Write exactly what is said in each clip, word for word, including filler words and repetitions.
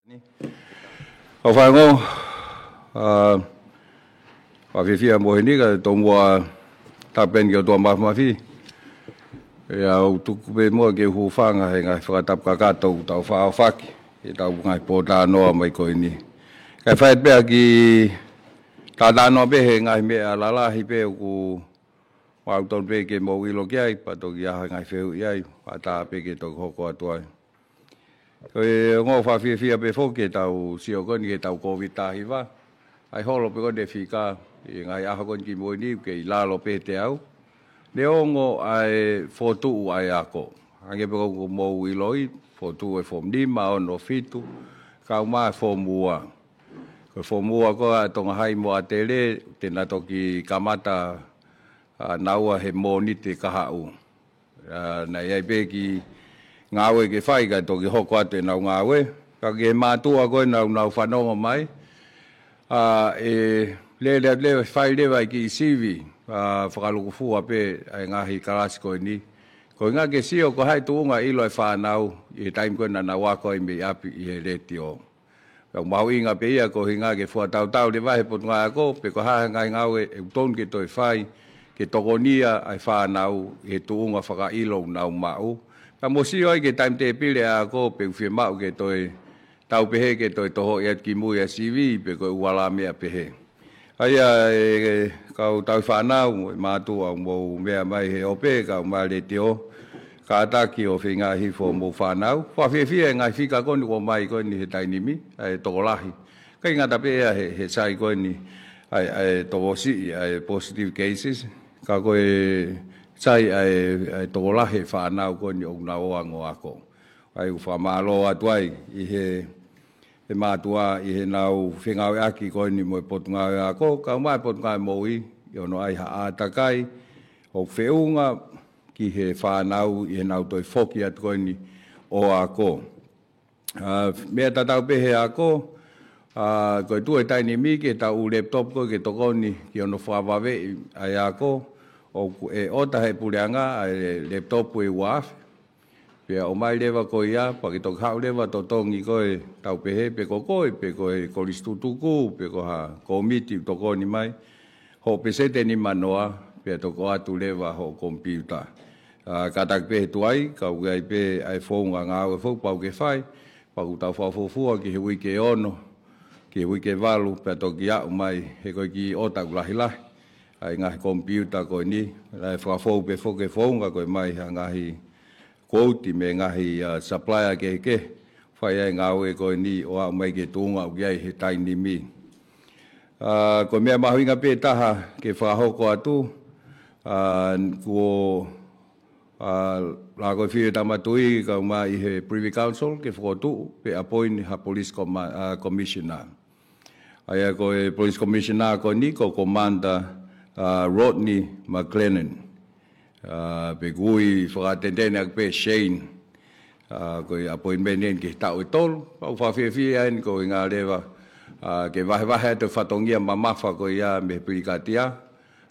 ʻOku ou fakamālō, ʻa, fakafiefia mo heni ka tomuʻa tapu pē ki he ʻOtua Māfimafi. ʻIo, ʻoku tuku pē muʻa ke u hūfanga he ngaahi fakatapu kakato ʻoku tau fakaʻaofaki he ʻetau ngaahi pōtalanoa mai ko eni. Kae fai pē ʻa e kiʻi talanoa pē he ngaahi meʻa lalahi pē ʻoku maʻu tonu pē ke mou ʻilo ki ai, pea toki ʻi ai ha ngaahi fehuʻi ai, ʻatā pē ke toki hoko atu ai. Ko e ongo fakafiefia pē foki ke tau sio ko eni ki heʻetau Kōviti taha hiva, ʻa e holo pē ko eni e fika ʻi he ngaahi ʻaho ko eni kimui ni ʻoku kei lalo pē he teau. Neongo ʻa e fokotuʻu ʻa e ako. Hangē pē ko ʻoku mou ʻiloʻi, fokotuʻu e foomu nima, ono, fitu, kau mai e foomu ua. Ko e foomu ua ko ē ʻa Tonga Hai mo ʻAtele, te na toki kamata, ʻa, naua he Mōnite kahaʻu. ʻA, naʻe ʻi ai pē kiʻi ngāue ke fai kae toki hoko atu ʻenau ngāue. Ka ko e mātuʻa ko ē naʻa nau fanongo mai, ʻa, ʻe lele atu leva, fai leva e kiʻi sivi, ʻa, fakalūkufua pē ʻa e ngaahi kalasi ko eni. Ko e ʻuhinga ke sio ko e hā e tuʻunga ʻilo ʻa e fānau ʻi he taimi ko ē naʻa nau ako ai mei ʻapi ʻi he letiō. Pea ʻoku mahuʻinga pē ia ko e ʻuhinga ke fakatautau leva he Potungāue Ako, pe ko e hā e ngaahi ngāue ʻoku tonu ke toe fai, ke tokonia ʻa e fānau ʻi he tuʻunga fakaʻilo ʻoku nau maʻu. Pea mo sio ai ki he taimitēpile ako, pe ʻoku fiemaʻu ke toe tau pehē ke toe tohoʻi atu kimui ʻa e sivi, pe ko e ua la meʻa pehē. ʻA ia, e, e kau tauhi fānau, e mātuʻa ʻoku mou meʻa mai he ope, kau mai letiō, kātaki ʻo feinga hifo homou fānau. Fakafiefia e ngaahi fika ko eni ʻoku ʻomai ko eni he taimi ni, ʻa e tokolahi. ʻIkai ngata pē ia he, he sai ko eni, ʻa e, ʻa e tokosiʻi, ʻa e positive cases. Ka ko e sai ʻa e, ʻa e tokolahi e fānau ko eni ʻoku nau ō ange ʻo ako. ʻA ia ʻoku fakamālō atu ai ʻi he, he mātuʻa ʻi heʻenau fengāueʻaki ko eni mo e Potungāue Ako, kau mai e Potungāue Moʻui, ʻi hono ʻai ha ʻātakai ʻoku feʻunga ki he fānau ʻi heʻenau toe foki atu ko eni ʻo ako. ʻA, meʻa tatau pē he ako, ʻa, ko e tuʻu e taimi ni ke tau laptop ko ē ke tokoni ki hono fakavaveʻi ʻa e ako, ʻoku ʻe ʻota he puleʻanga ʻa e laptop ʻe ua afe. Pea ʻomai leva ko ia, pea ke toki haʻu leva totongi ko ē tau pehē, pe ko koe, pe ko e kolisi tutuku, pe ko ha kōmiti ʻoku tokoni mai, hoʻo peseti ʻe nima noa, pea toki ʻoatu leva hoʻo komipiuta. ʻA, kātaki pē he tuai, ka ʻoku ʻi ai pē ʻa e founga ngāue foʻou pau ke fai, pea ʻoku tau fakafuofua ki he uike ʻe ono, ki he uike ʻe valu, pea toki aʻu mai, he ko e kiʻi ʻota ʻoku lahilahi ʻa e ngaahi komipiuta ko eni, naʻe fakafou pē foki e founga ko e ʻomai ha ngaahi kouti mei he ngaahi, ʻa, supplier kehekehe, fai ai e ngāue ko eni ʻo aʻu mai ki he tuʻunga ʻoku ʻi ai he taimi ni. ʻA, ko e meʻa mahuʻinga pē taha ke fakahoko atu, ʻa, kuo, ʻa, laka ko ē Fiu Tama Tui kau mai ʻi he Privy Council ke fokotuʻu pe appoint ha police com-, ʻa, commissioner. ʻA ia ko e police commissioner ko eni ko Commander, ʻa, Rodney McLennan. ʻA, pe ʻoku ui fakatētēne ʻaki pē Shane. ʻA, ko e appointment eni ki he taʻu ʻe tolu. Pea ʻoku fakafiefia eni ko e ʻuhinga leva, ʻa, ke vahevahe atu e fatongia mamafa ko ia mei he pilikatia.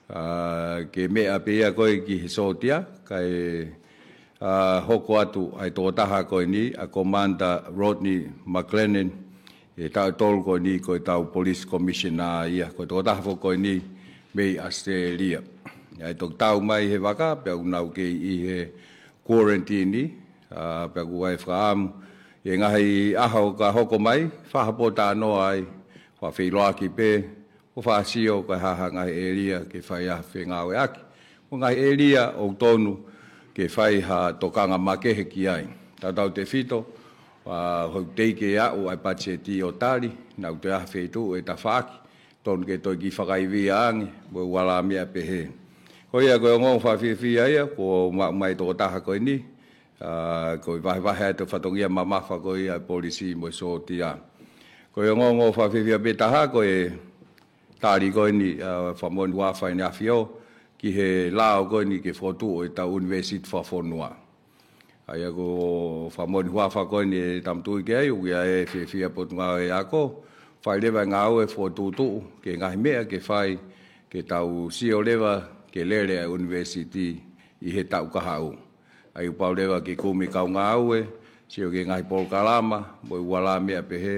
ʻA, ke meʻa pē ia ko ē ki he sōtia, kae, ʻa, hoko atu ʻa e tokotaha ko eni, ʻa Commander Rodney McLennan, he taʻu ʻe tolu ko eni ko ʻetau police commissioner ia, ko e tokotaha foki ko eni mei ʻAositelēlia. ʻA ia toki tau mai he vaka, pea ʻoku nau kei ʻi he quarantine, ʻa, pea ʻoku ʻi ai e fakaʻamu ʻi he ngaahi ʻaho ka hoko mai, fakapōtalanoa ai, fakafeʻiloaki pē, ʻo fakasio ko e hā ha ngaahi ʻēlia ke fai ai ha fengāueʻaki. Mo e ngaahi ʻēlia ʻoku tonu ke fai ha tokanga makehe ki ai. Tautautefito, ʻa, hoʻo teʻeki ke aʻu ʻa e patiseti ʻo tali, naʻa ʻoku toe ʻi ai ha feituʻu ʻe tafaʻaki, tonu ke toe kiʻi fakaivia ange, mo e ua la meʻa pehē. Ko ia ko e ongoongo fakafiefia ia, kuo maʻu mai e tokotaha ko eni, ʻa, ko e vahevahe atu e fatongia mamafa ko ia e polisi mo e sōtia. Ko e ongoongo fakafiefia pē taha ko e tali ko eni, ʻa, fakamoʻoni huafa ʻEne ʻAfio, ki he lao ko eni ke fokotuʻu ʻetau ʻunivēsiti fakafonua. ʻA ia ko e fakamoʻoni huafa ko eni ʻe Tama Tui ki ai, ʻoku ʻi ai e fiefia Potungāue Ako, fai leva e ngāue fokotuʻutuʻu, ki he ngaahi meʻa ke fai, ke tau sio leva, ke lele ʻa e ʻunivēsiti ʻi he taʻu kahaʻu. ʻA ia ʻoku pau leva ke kumi kau ngāue, Sio ki he ngaahi polokalama, mo e ua lā meʻa pehē,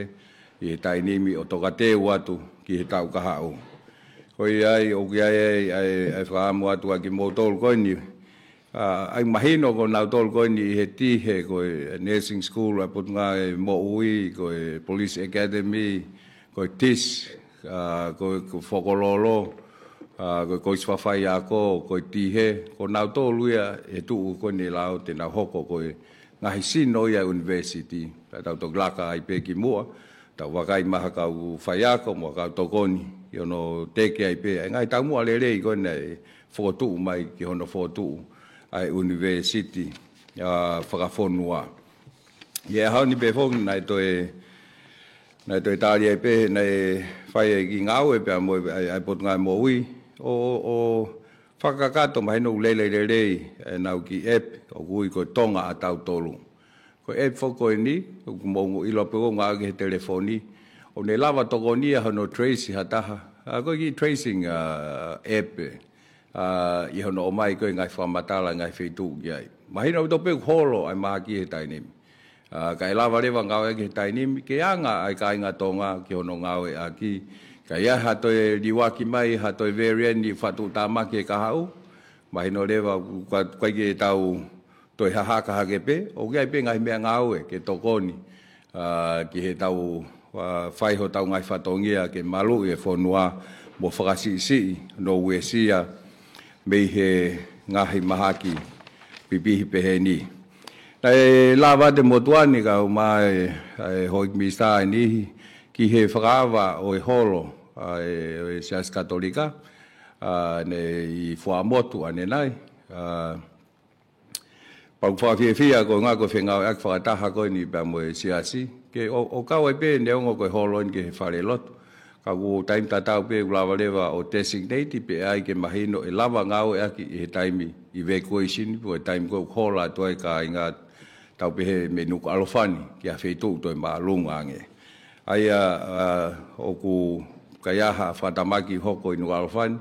ʻi he taimi ni ʻo tokateu atu ki he taʻu kahaʻu. Ko ia ai, ʻoku ʻi ai ʻa e, ʻa e, ʻa e fakaʻamu atu ʻa kimoutolu ko eni. ʻA, ʻa ia mahino ko nautolu ko eni ʻi he tihe, ko e nursing school, ʻa e Potungāue Moʻui, ko e police academy, ko e TIS, ʻa, ko e, ko e Fokololo, ʻa, ko e Kolisi Faiako, ko e tihe, ko nautolu ia ʻe tuʻu ko eni ʻe lao te nau hoko ko e ngaahi sino ia ʻa e university. Pea tau toki laka ai pē ki muʻa, tau vakai mai ha kau faiako mo ha kau tokoni, ʻi hono teke ai pē ʻa e ngaahi taumuʻa lelei ko eni ʻe fokotuʻu mai ki hono fokotuʻu ʻa e university, ʻa, fakafonua. ʻI he ʻaho ni pē foki naʻe toe, naʻe toe tali ai pē, naʻe fai e kiʻi ngāue pea mo e, ʻa e, ʻa e Potungāue Moʻui, ʻo, ʻo, ʻo fakakakato mahino ʻoku lele lelei ʻenau kiʻi app, ʻoku ui ko e Tonga ʻa Tautolu. Ko e app foki ko eni, ʻoku mou ʻilo pē ʻoku ngāueʻaki he telefoni, ʻoku ne lava tokonia hono trace ha taha. ʻA, ko e kiʻi tracing, ʻa, app, ʻa, ʻi hono ʻomai ko e ngaahi fakamatala, ngaahi feituʻu ki ai. Mahino ʻaupito pē ʻoku holo ʻa e mahaki he taimi ni. ʻA, kae lava leva ngāueʻaki he taimi ni, ke anga ʻa e kāinga Tonga ki hono ngāueʻaki. Ka ʻi ai ha toe liuaki mai, ha toe variant ʻi he faʻu tāmaki e kahaʻu, mahino leva ʻoku ʻikai ke tau toe hahaka hake pē, ʻoku ʻi ai pē ngaahi meʻangāue ke tokoni, ʻa, ki heʻetau, ʻa, fai hotau ngaahi fatongia ke maluʻi e fonua mo fakasiʻisiʻi hono uesia mei he ngaahi mahaki pipihi pehē ni. Naʻe lava atu e motuʻa ni kae ʻumaʻā e, e houʻeiki minisitā ʻe niʻihi ki he fakaava ʻo e holo ʻa e, ʻo e Siasi Katolika, ʻa, ʻanenai ʻi Fuaʻamotu ʻanenai, ʻa, pea ʻoku fakafiefia ko e ngāue ko e fengāueʻaki fakataha ko eni pea mo e siasi. Ke ʻo, ʻo kau ai pē neongo ko e holo eni ki he falelotu. Ka ʻoku taimi tatau pē ʻoku lava leva ʻo designate pē ai ke mahino ʻe lava ngāueʻaki ʻi he taimi evacuation, pe ko e taimi ko ē ʻoku hola atu ai e kāinga tau pehē mei Nukuʻalofa ni ki ha feituʻu toe māʻolunga ange. ʻA ia, ʻa, ʻoku ʻikai ha fakatamaki hoko ʻi Nukuʻalofa ni,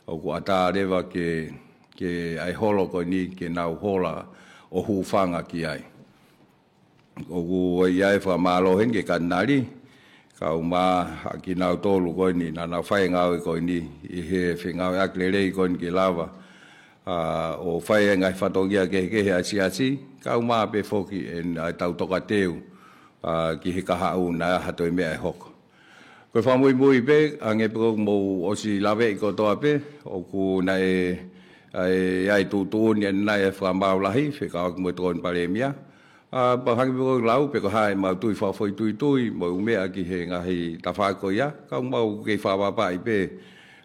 ʻoku ʻatā leva ke, ke ʻai holo ko eni ke nau hola ʻo hūfanga ki ai. ʻOku ʻi ai e fakamālō heni ki he Katinali, kae ʻumaʻā kinautolu ko eni naʻa nau fai e ngāue ko eni ʻi he fengāueʻaki lelei ko eni ke lava, ʻa, ʻo fai e ngaahi fatongia kehekehe ʻa e siasi, kae ʻumaʻā pē foki ʻe, ʻa ʻetau tokateu, ʻa, ki he kahaʻu naʻa ʻi ai ha toe meʻa ʻe hoko. Ko e fakamuimui pē, hangē pē ko ʻemau ʻosi laveʻi kotoa pē, ʻoku naʻe, ʻa e, ʻa e tuʻutuʻuni ʻanenai ʻa e Fakamaau Lahi, fekauʻaki mo e Tokoni Palēmia. ʻA, pea hangē pē ko e lau, pe ko e hā ʻemau tui fakafoʻituitui, mo e ʻū meʻa ki he ngaahi tafaʻaki ko ia, ka ʻoku mau kei fakapapauʻi pē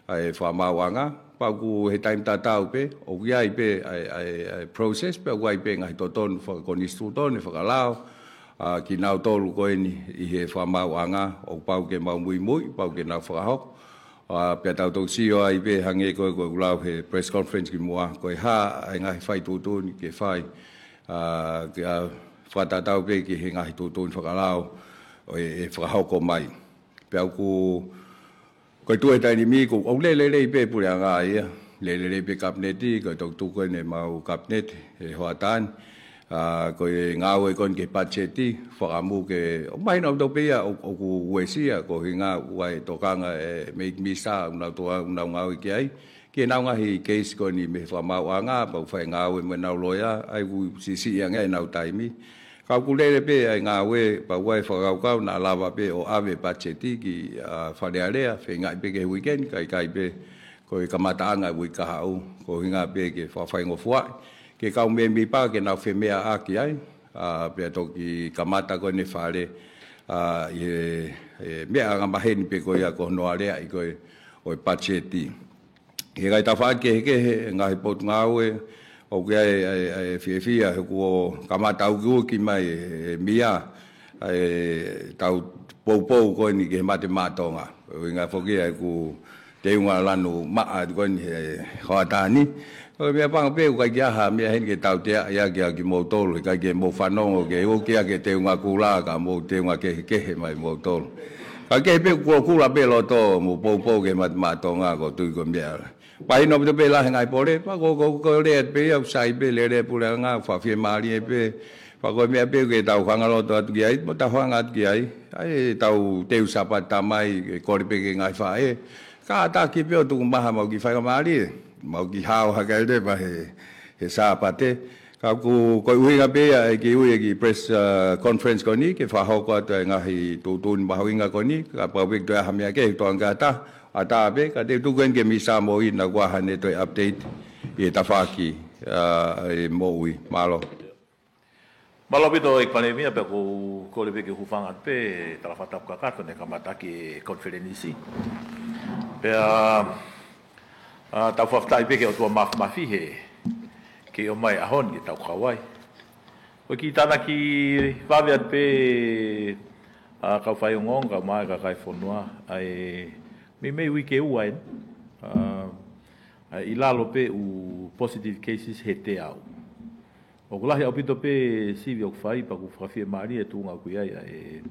ʻa e fakamaauʻanga, pea ʻoku he taimi tatau pē, ʻoku ʻi ai pē ʻa e, ʻa e, ʻa e process, pea ʻoku ʻi ai pē ngaahi totonu fakakonisitūtone, fakalao, ʻa, kinautolu ko eni ʻi he fakamaauʻanga, ʻoku pau ke mau muimui, pau ke nau fakahoko. ʻA, pea tau toki sio ai pē hangē ko e, ko e lau he press conference ki muʻa, ko e hā ʻa e ngaahi faituʻutuʻuni ke fai, ʻa, ke, ʻa, fakatatau pē ki he ngaahi tuʻutuʻuni fakalao ʻe, ʻe fakahoko mai. Pea ʻoku, ko e tuʻu he taimi ni, ʻoku, ʻoku lele lelei pē puleʻanga ia, lele lelei pē kapineti, ko e toki tuku eni ʻemau kapineti he hoʻatā ni. ʻA, ko e ngāue ko eni ki he patiseti, fakaʻamu ke, ʻoku mahino ʻaupito pē ia ʻo, ʻoku uesia, ko e ʻuhinga ʻoku ʻi ai e tokanga ʻa e houʻeiki minisitā, ʻoku nau toa, ʻoku nau ngāue ki ai. Ki heʻenau ngaahi keisi ko eni mei he fakamaauʻanga, pea ʻoku fai e ngāue mo ʻenau loea, ʻa ia ʻoku siʻisiʻi ange ʻenau taimi. Ka ʻoku lele pē ʻa e ngāue, pea ʻoku ʻi ai e fakakaukau naʻa lava pē ʻo ʻave e patiseti ki, ʻa, Fale Alea, feingaʻi pē ki he uike ni, kae ʻikai pē ko e kamataʻanga e uike kahaʻu, ko e ʻuhinga pē ke fakafaingofuaʻi ki he kau mēmipa ke nau femeʻaʻaki ai, ʻa, pea toki kamata ko eni e fale, ʻa, ʻi he, he meʻa angamaheni pē ko ia ko hono aleaʻi ko ē ʻo e patiseti. ʻI he ngaahi tafaʻaki kehekehe, ngaahi potungāue, ʻoku ʻi ai, ʻa e, ʻa e fiefia, he kuo kamata ukiuki mai e, e mia, ʻa ʻetau poupou ko eni ki he mate maʻa Tonga. ʻUhinga foki ʻa ʻeku teunga lanu maʻa ko eni he hoʻatā ni. Ko e meʻa pango pē ʻoku ʻikai ke ʻi ai ha meʻa heni ke tautea ia kia kimoutolu, he ʻikai ke mou fanongo ke uki ʻa e teunga kula ka mou teunga kehekehe mai moutolu. Ka kehe pē kuo kula pē loto mo poupou ki he mate maʻa Tonga ko e tui ko e meʻa. Pea ʻi ai ʻaupito pē lahi e ngaahi pole, pea ko, ko, ko e lea pē ia, ʻoku sai pē lele e puleʻanga, fakafiemālie pē, Pea ko e meʻa pē ke tau hanga loto atu ki ai, mo tau hanga atu ki ai. ʻAi ʻetau teu Sāpate Tamai, ʻe kole pē ki he ngaahi faʻē. Kātaki pē ʻo tuku mai ha mau kiʻi faingamālie. Mau kiʻi hao hake ai leva he, he Sāpate. Ka ʻoku, ko e ʻuhinga pē ia ʻa e kiʻi ui e kiʻi press, uh, conference ko eni, ke fakahoko atu e ngaahi tuʻutuʻuni mahuʻinga ko eni, kapau pē ʻe toe ʻi ai ha meʻa kehe, tokanga atu, ʻatā pē, ka te u tuku eni kia Misa Moʻui, naʻa kuo ʻi ai haʻane toe update ʻi he tafaʻaki, uh, ʻa e moʻui. Mālō. Mālō ʻaupito ʻEiki Palēmia, pea ʻoku ou kole pē ke u hūfanga atu pē he talafakatapu kakato ne kamata ʻaki e konifelenisi. Pea, ʻa, tau fakafetaʻi pē ki he ʻOtua Māfimafi he kei ʻomai e ʻaho ni ke tau kau ai. Ko e kiʻi tānaki vave atu pē, ʻa, kau faiongoongo, kau mai kakai fonua, ʻa e meimei uike ua eni, ʻa, ʻa e ʻi lalo pē ʻū positive cases he teau. ʻOku lahi ʻaupito pē sivi ʻoku fai, pea ʻoku fakafiemālie e tuʻunga ʻoku ʻi ai ʻa e,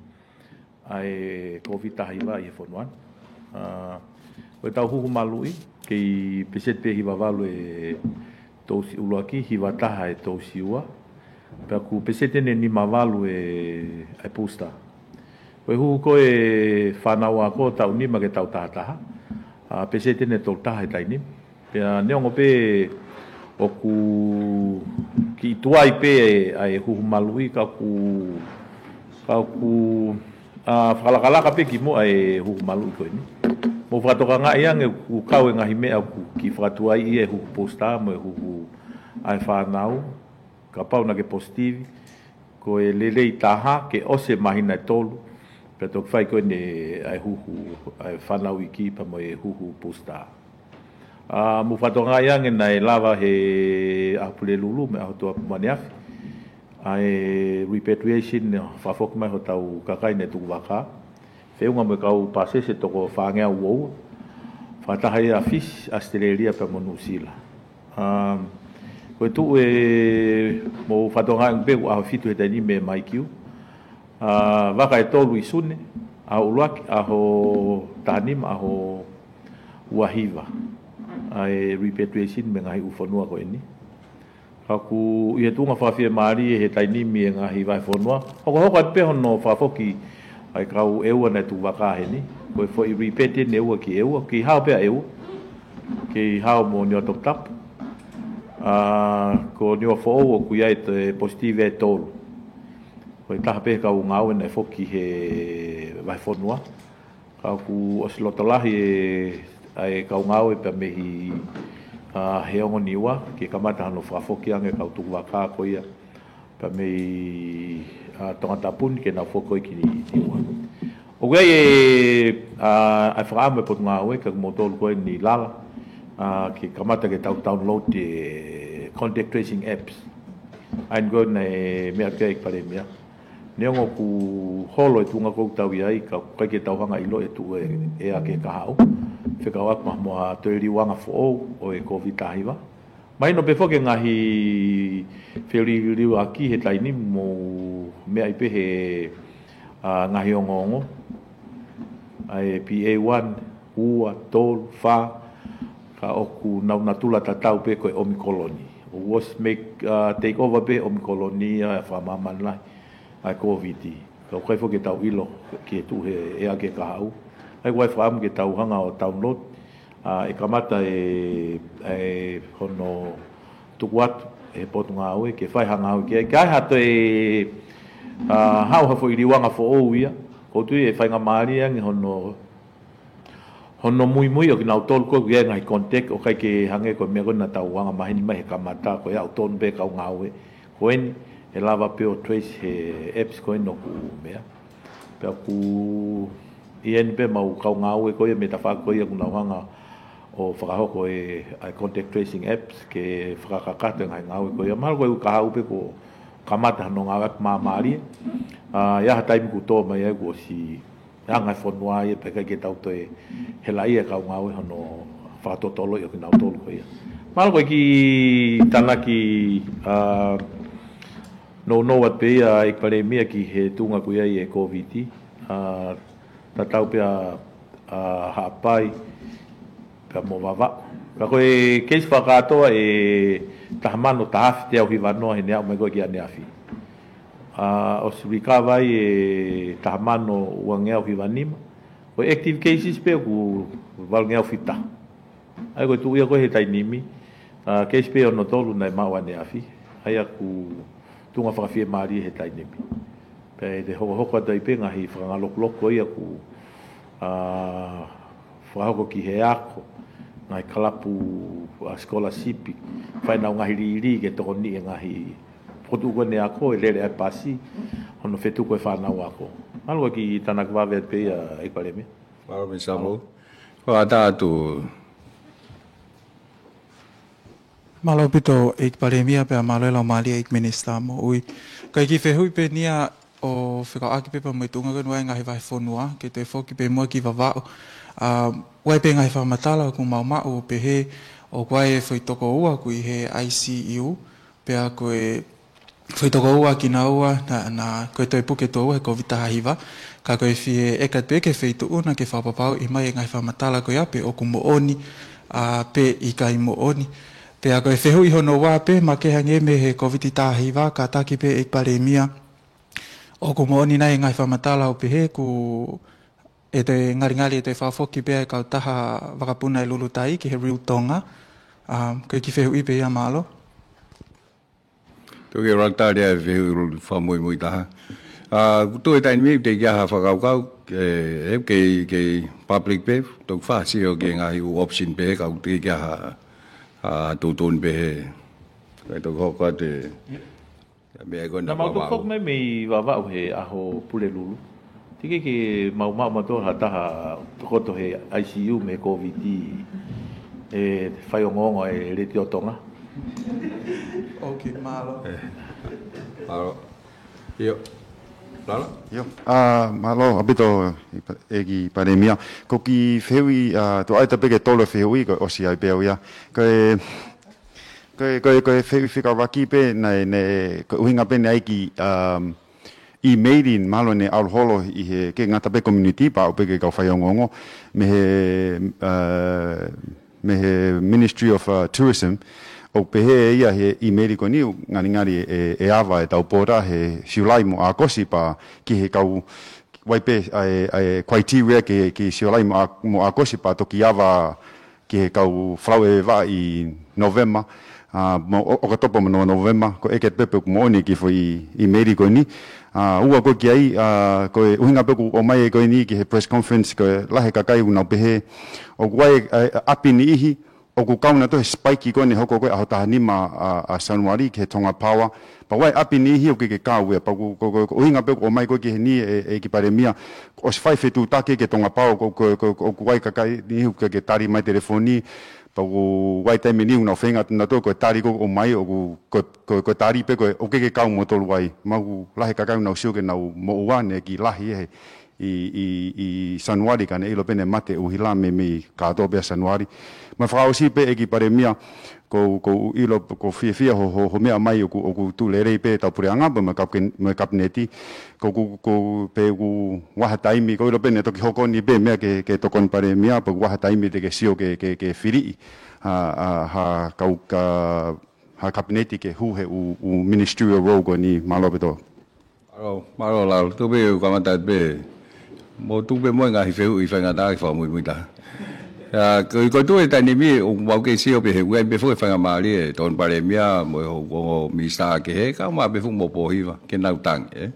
ʻa e Kōviti taha hiva ʻi he fonua ni. ʻA, ko ʻetau huhu maluʻi, kei peseti pē hiva valu e tousi ʻuluaki, hiva taha e tousi ua. Pea ʻoku peseti eni nima valu e, e booster. Ko e huhu ko e fānau ako taʻu nima ki he taʻu taha taha. ʻA, peseti eni tolu taha he taimi ni. Pea neongo pē ʻoku kiʻi tuai pē ʻa e huhu maluʻi ka ʻoku, ka ʻoku, ʻa, fakalakalaka pē kimuʻa e huhu maluʻi ko eni. Mou fakatokangaʻi ange ʻoku kau e ngaahi meʻa ʻoku kiʻi fakatuai ʻi he huhu booster mo e huhu ʻa e fānau. Kapau naʻa ke positivi, ko e lelei taha ke ʻosi e māhina ʻe tolu, pea toki fai ko eni ʻa e huhu, ʻa e fānau iiki pea mo e huhu booster. ʻA, mou fakatokangaʻi ange naʻe lava he ʻaho Pulelulu mo e ʻaho Tuʻapulelulu ʻaneafi ʻa e repatriation, fakafoki mai hotau kakai ne tuku vaka. Feʻunga mo e kau pāsese toko fāngeau ua ua. Fakataha ia ʻa Fisi, ʻAositelēlia pea mo Nuʻusila. Um, ko e tuʻu ē mou fakatokangaʻi ange pē ʻoku ʻaho fitu he taimi ni mei Maikiu. ʻA, vaka ʻe tolu ʻi Sune, ʻaho ʻuluaki, ʻaho taha nima, ʻaho ua hiva. ʻA e repatriation mei he ngaahi ʻū fonua ko eni. Ka ʻoku ʻi he tuʻunga fakafiemālie he taimi ni e ngaahi vahefonua. Hokohoko atu pē hono fakafoki ʻa e kau ʻEua naʻe tuku vaka heni. Ko e foʻi repatriation ʻEua ki ʻEua, kei hao pē ʻa ʻEua. Kei hao mo Niuatoputapu. ʻA, ko Niuafoʻou ʻoku ʻi ai e positive ʻe tolu. Ko e taha pē he kau ngāue naʻe foki he vahefonua. Ka ʻoku ʻosi loto lahi e, ʻa e kau ngāue pea mei, ʻa, he ongo Niua, ke kamata hano fakafoki ange kau tuku vaka ko ia. Pea mei, ʻa, Tongatapu ni ke nau foki ko ē ki Niua. ʻOku ʻi ai e, ʻa, ʻa e fakaʻamu e potungāue, ka ko moutolu ko eni lala, ʻa, ke kamata ke tau download e contact tracing apps. ʻA eni ko ē naʻe meʻa ki ai ʻEiki Palēmia. Neongo ʻoku holo e tuʻunga ʻoku tau ʻi ai, ka ʻoku ʻikai ke tau hanga ʻiloʻi e tuʻu ē, ʻe ʻa ke kahaʻu. Fekauʻaki mo ha toe liliuʻanga foʻou ʻo e Kōviti taha hiva. Mahino pē foki e ngaahi feliliuaki he taimi ni mo e meʻa ʻi pē he, ʻa, ngaahi ongoongo. ʻA e B A one, ua, tolu, fā, ka ʻoku nau natula tatau pē ko e Omikoloni. ʻOku ʻosi make, ʻa, take over pē Omikoloni ʻa e fakamāmani lahi ʻa e Kōviti. Ka ʻoku ʻikai foki ke tau ʻilo ki he tuʻu he ʻe ʻa ke kahaʻu. ʻA ia ʻoku ʻi ai e fakaʻamu ke tau hanga ʻo download, ʻa, ʻe kamata e, e hono tuku atu ʻe he potungāue ke fai ha ngāue ki ai. Ka ʻi ai ha toe, ʻa, haʻu ha foʻi liliuʻanga foʻou ia. ʻOku ou tui ʻe faingamālie ange hono, hono muimui ʻo kinautolu ko ē ʻoku ʻi ai e ngaahi contact, ʻo ʻikai ke hangē ko e meʻa ko ē naʻa tau anga maheni mai he kamata, ko e aʻu tonu pē kau ngāue. Ko eni, ʻe lava pē ʻo trace he apps ko eni ʻoku meʻa. Pea ʻoku ʻi heni pē mau kau ngāue ko ia mei he tafaʻaki ko ia ʻoku nau hanga ʻo fakahoko e, ʻa e contact tracing apps ke fakakakato e ngaahi ngāue ko ia. Mahalo ko e ʻū kahaʻu pē kuo kamata hano ngāueʻaki māmālie. ʻA, ʻi ai ha taimi kuo tō mai ai kuo ʻosi anga e fonua ia pea ʻikai ke tau toe helaʻia e kau ngāue hono fakatotoloʻi ʻo kinautolu ko ia. Mahalo ko e kiʻi tānaki, ʻa, nounou atu pē ia ʻEiki Palēmia ki he tuʻunga ʻoku ʻi ai e Kōviti, ʻa, tatau pē ʻa, ʻa, Haʻapai, pea mo Vavaʻu. Ka ko e keisi fakakātoa ʻe taha mano taha afe teau hiva noa he ne aʻu mai ko ē ki ʻaneafi. ʻOsi recover ai e taha mano uangeau hiva nima. Ko e active cases pē ʻoku valungeau fita. ʻA ia ko e tuʻu ia ko ē he taimi ni, case pē ʻe ono tolu naʻe maʻu ʻaneafi. ʻA ia ʻoku tuʻunga fakafiemālie he taimi ni. Pea ʻe hokohoko atu ai pē ngaahi fakangalokuloko ia ʻoku fakahoko ki he ako, ngaahi kalapu, scholarship, fai ʻenau ngaahi lili ke tokoniʻi e ngaahi potu ko eni ako, ʻe lele ai pasi hono fetuku e fānau ako. Mālō. Kiʻi tānaki vave atu pē ia, ʻEiki Palēmia. Mālō, Minisitā Moʻui. Ko ata atu. Mālō ʻaupito, ʻEiki Palēmia, pea mālō e laumālie ʻEiki Minisitā Moʻui. Ko e kiʻi fehuʻi pē eni ia ʻo fekauʻaki pē pea mo e tuʻunga ko eni ʻa e ngaahi vahefonua, ke toe foki pē muʻa ki Vavaʻu. ʻA, ʻoku ʻi ai pē ngaahi fakamatala ʻoku maumau ʻo pehē ʻoku ʻi ai e foʻi toko ua ʻoku ʻi he I C U, pea ko e foʻi toko ua kinaua naʻa, naʻa ko e toe puke tuʻo ua he Kōviti taha hiva, ka ko e fie ʻeke atu pē ki he feituʻu na ke fakapapauʻi mai e ngaahi fakamatala ko ia pe ʻoku moʻoni, ʻa, pe ʻikai moʻoni. Pea ko e fehuʻi hono ua pē, makehe ange mei he Kōviti taha hiva, kātaki pē ʻEiki Palēmia, ʻoku moʻoni nai e ngaahi fakamatala ʻo pehē ʻoku ʻe toe ngalingali ʻe toe fakafoki pē ʻa e kautaha vakapuna ʻe Lulutai ki he Real Tonga. ʻA, ko e kiʻi fehuʻi pē ia, mālō. Tuku ke u laka atu ʻo lea e fehuʻi lulu fakamuimui taha. ʻA, ʻoku tuʻu he taimi ni teʻeki ai ha fakakaukau, ʻe, ʻe, kei, kei public pē, toki fakasio ki he ngaahi ʻū option pē, ka ʻoku teʻeki ai ha, ha tuʻutuʻuni pē he, ka toki hoko atu e, ia, meʻa ko ena. Naʻa mau toki fakamaau mai mei Vavaʻu he ʻaho Pulelulu. Teʻeki ke maumau mautolu ha taha tokoto he I C U mei he Kōviti ʻe fai ongoongo e Letiō Tonga. ʻOku mālō. ʻE, mālō. ʻIo. Lala? ʻIo. ʻA, mālō ʻaupito, ʻEiki Palēmia. Ko e kiʻi fehuʻi, ʻa, tuʻu ai atu pē ke tolu e fehuʻi, ko e ʻosi ai pē au ia. Ko e, ko e, ko e, ko e fehuʻi fekauʻaki pē, naʻe, naʻe, ko e ʻuhinga pē naʻe ʻi ai e kiʻi, um, ʻīmeili mahalo naʻe ʻalu holo ʻi he, ke ngata pē community, pea aʻu pē ki he kau faiongoongo, mei he, uh, mei he Ministry of, uh, Tourism, ʻo pehē ia he ʻīmeili ko eni, ngalingali ʻe, ʻe ava ʻetau border he Siulai mo ʻAokosi pea ki he kau, ʻoku ʻi ai pē ʻa e, ʻa e criteria ki, ki Siulai mo ʻA-, mo ʻAokosi pea toki ava ki he kau folau ʻe vaʻa ʻi Nōvema, ʻa, mo ʻO-, ʻOkatopa mo Nō-, Nōvema, ko e ʻeke atu pē pe ʻoku moʻoni e kiʻi foʻi ʻīmeili ko eni. ʻA, ua ko ē ki ai, ʻa, ko e ʻuhinga pē ʻoku ʻomai ai ko eni ki he press conference, ko e lahi e kakai ʻoku nau pehē ʻoku ʻi ai, ʻa, ʻa, ʻapi niʻihi ʻoku kau nautolu he spike ko eni hoko ko ē ʻaho taha nima ʻa, ʻa Sānuali ki he Tonga Power. Pea ʻoku ʻi ai ʻapi niʻihi ʻoku ʻikai ke kau ia. Pea ko, ko, ko, ko e ʻuhinga pē ʻoku ʻomai ko ē ki heni ʻe, ʻEiki Palēmia, ʻosi fai e fetuʻutaki ki he Tonga Power, ko, ko, ko, ko, ʻoku ʻi ai e kakai niʻihi ʻoku ʻikai ke tali mai telefoni. Pea ʻoku ʻi ai e taimi niʻihi ʻoku nau feinga atu nautolu ko e tali ko ē ʻoku ʻomai, ʻoku, ko, ko, ko e tali pē ko ē ʻoku ʻikai ke kau moutolu ai. Pea ʻoku lahi e kakai ʻoku nau sio ki heʻenau moʻua, naʻe kiʻi lahi ia he ʻi, ʻi, ʻi Sānuali ka naʻe ʻilo pē naʻe mate ʻuhila mei, mei kātoa pē ʻa Sānuali. Mo e fakaʻosi pē ʻEiki Palēmia, ʻoku, ʻoku ou ʻilo, ʻoku ou fiefia ho, ho, ho meʻa mai ʻoku, ʻoku tuʻu lelei pē ʻetau puleʻanga, pea mo e kapu-, mo e kapineti. ʻOku, ʻoku, ʻoku pē ʻoku ʻi ai ha taimi, ʻoku ou ʻilo pē naʻe toki hoko eni pē meʻa ki he, ki he Tokoni Palēmia, pea ʻoku ʻi ai ha taimi te ke sio ke, ke, ke filiʻi ʻa, ʻa, ha kau ka, ha kapineti ke hū he ʻū, ʻū ministerial role ko eni. Mālō ʻaupito. Mālō, mālō Lalo. Tuku pē ke u kamata pē. Mou tuku pē mo e ngaahi fehuʻi faingataʻa ke fakamuimui taha. ʻA, ko, ko e tuʻu he taimi ni ʻoku mau kei sio pē he ʻoku ʻi ai pē foki e faingamālie ʻa e Tokoni Palēmia mo e houʻeiki minisitā kehe, kae ʻumaʻā pē foki mo Pōhiva, ke nau tangi, ē.